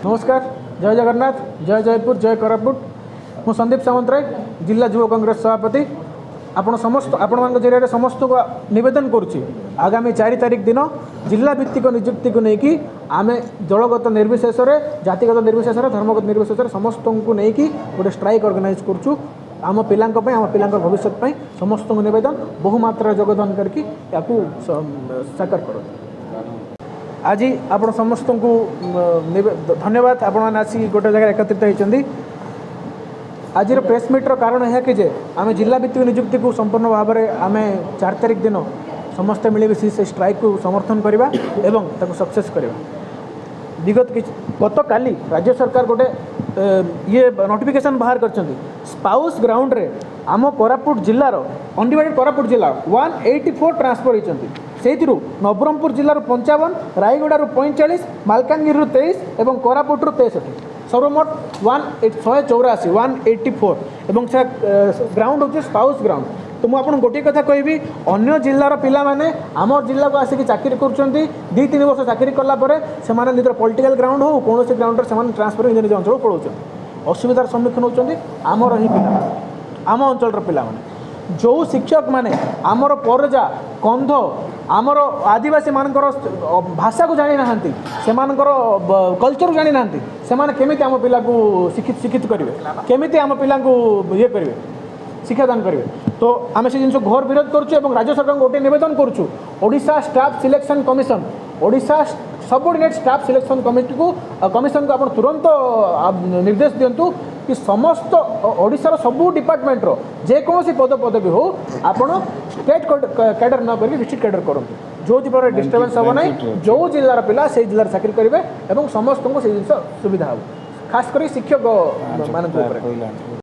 ନମସ୍କାର, ଜୟ ଜଗନ୍ନାଥ, ଜୟ ଜୟପୁର, ଜୟ କୋରାପୁଟ। ମୁଁ ସନ୍ଦୀପ ସାମନ୍ତରାୟ, ଜିଲ୍ଲା ଯୁବ କଂଗ୍ରେସ ସଭାପତି। ଆପଣ ସମସ୍ତ ଆପଣମାନଙ୍କ ଜରିଆରେ ସମସ୍ତଙ୍କୁ ନିବେଦନ କରୁଛି, ଆଗାମୀ 4 ତାରିଖ ଦିନ ଜିଲ୍ଲା ଭିତ୍ତିକ ନିଯୁକ୍ତିକୁ ନେଇକି ଆମେ ଦଳଗତ ନିର୍ବିଶେଷରେ, ଜାତିଗତ ନିର୍ବିଶେଷରେ, ଧର୍ମଗତ ନିର୍ବିଶେଷରେ ସମସ୍ତଙ୍କୁ ନେଇକି ଗୋଟେ ଷ୍ଟ୍ରାଇକ୍ ଅର୍ଗାନାଇଜ୍ କରୁଛୁ ଆମ ପିଲାଙ୍କ ପାଇଁ, ଆମ ପିଲାଙ୍କ ଭବିଷ୍ୟତ ପାଇଁ। ସମସ୍ତଙ୍କୁ ନିବେଦନ, ବହୁ ମାତ୍ରାରେ ଯୋଗଦାନ କରିକି ୟାକୁ ସାକାର କରନ୍ତୁ। ଆଜି ଆପଣ ସମସ୍ତଙ୍କୁ ଧନ୍ୟବାଦ, ଆପଣମାନେ ଆସି ଗୋଟେ ଜାଗାରେ ଏକତ୍ରିତ ହୋଇଛନ୍ତି। ଆଜିର ପ୍ରେସ୍ ମିଟ୍ର କାରଣ ଏହା କି ଯେ ଆମେ ଜିଲ୍ଲା ଭିତ୍ତିକ ନିଯୁକ୍ତିକୁ ସମ୍ପୂର୍ଣ୍ଣ ଭାବରେ ଆମେ 4 ତାରିଖ ଦିନ ସମସ୍ତେ ମିଳିମିଶି ସେ ଷ୍ଟ୍ରାଇକ୍କୁ ସମର୍ଥନ କରିବା ଏବଂ ତାକୁ ସକ୍ସେସ୍ କରିବା। ବିଗତ କିଛି ଗତକାଲି ରାଜ୍ୟ ସରକାର ଗୋଟେ ଇଏ ନୋଟିଫିକେସନ୍ ବାହାର କରିଛନ୍ତି। ସ୍ପାଉସ୍ ଗ୍ରାଉଣ୍ଡରେ ଆମ କୋରାପୁଟ ଜିଲ୍ଲାର, ଅନଡିଭାଇଡେଡ଼ କୋରାପୁଟ ଜିଲ୍ଲା 184 ଟ୍ରାନ୍ସଫର୍ ହୋଇଛନ୍ତି। ସେଇଥିରୁ ନବରଙ୍ଗପୁର ଜିଲ୍ଲାରୁ 55, ରାୟଗଡ଼ାରୁ 45, ମାଲକାନଗିରିରୁ 23 ଏବଂ କୋରାପୁଟରୁ 63, ସର୍ବମୋଟ 184, 184। ଏବଂ ସେ ଗ୍ରାଉଣ୍ଡ ହେଉଛି ସ୍ପାଉସ୍ ଗ୍ରାଉଣ୍ଡ। ତ ମୁଁ ଆପଣଙ୍କୁ ଗୋଟିଏ କଥା କହିବି, ଅନ୍ୟ ଜିଲ୍ଲାର ପିଲାମାନେ ଆମ ଜିଲ୍ଲାକୁ ଆସିକି ଚାକିରି କରୁଛନ୍ତି। 2-3 ବର୍ଷ ଚାକିରି କଲା ପରେ ସେମାନେ ନିଜର ପଲିଟିକାଲ ଗ୍ରାଉଣ୍ଡ ହେଉ, କୌଣସି ଗ୍ରାଉଣ୍ଡରେ ସେମାନେ ଟ୍ରାନ୍ସଫର ନିଜ ନିଜ ଅଞ୍ଚଳକୁ ପଳାଉଛନ୍ତି। ଅସୁବିଧାର ସମ୍ମୁଖୀନ ହେଉଛନ୍ତି ଆମର ହିଁ ପିଲାମାନେ, ଆମ ଅଞ୍ଚଳର ପିଲାମାନେ। ଯେଉଁ ଶିକ୍ଷକମାନେ ଆମର ପରଜା, କନ୍ଧ, ଆମର ଆଦିବାସୀମାନଙ୍କର ଭାଷାକୁ ଜାଣିନାହାନ୍ତି, ସେମାନଙ୍କର କଲଚରକୁ ଜାଣିନାହାନ୍ତି, ସେମାନେ କେମିତି ଆମ ପିଲାକୁ ଶିକ୍ଷିତ ଶିକ୍ଷିତ କରିବେ? କେମିତି ଆମ ପିଲାଙ୍କୁ ଇଏ କରିବେ, ଶିକ୍ଷାଦାନ କରିବେ? ତ ଆମେ ସେ ଜିନିଷ ଘୋର ବିରୋଧ କରୁଛୁ ଏବଂ ରାଜ୍ୟ ସରକାରଙ୍କୁ ଗୋଟିଏ ନିବେଦନ କରୁଛୁ, Odisha staff selection commission, Odisha subordinate staff selection କମିଟିକୁ, କମିଶନକୁ ଆପଣ ତୁରନ୍ତ ନିର୍ଦ୍ଦେଶ ଦିଅନ୍ତୁ କି ସମସ୍ତ ଓଡ଼ିଶାର ସବୁ ଡିପାର୍ଟମେଣ୍ଟର ଯେକୌଣସି ପଦ ପଦବୀ ହେଉ, ଆପଣ ଷ୍ଟେଟ୍ କ୍ୟାଡର ନ କରିକି ଡିଷ୍ଟ୍ରିକ୍ଟ କ୍ୟାଡର କରନ୍ତୁ, ଯେଉଁଥିଫଳରେ ଡିଷ୍ଟର୍ବାନ୍ସ ହେବ ନାହିଁ। ଯେଉଁ ଜିଲ୍ଲାର ପିଲା ସେଇ ଜିଲ୍ଲାରେ ଚାକିରି କରିବେ ଏବଂ ସମସ୍ତଙ୍କୁ ସେଇ ଜିନିଷ ସୁବିଧା ହେବ, ଖାସ କରି ଶିକ୍ଷକ ମାନଙ୍କ ଉପରେ।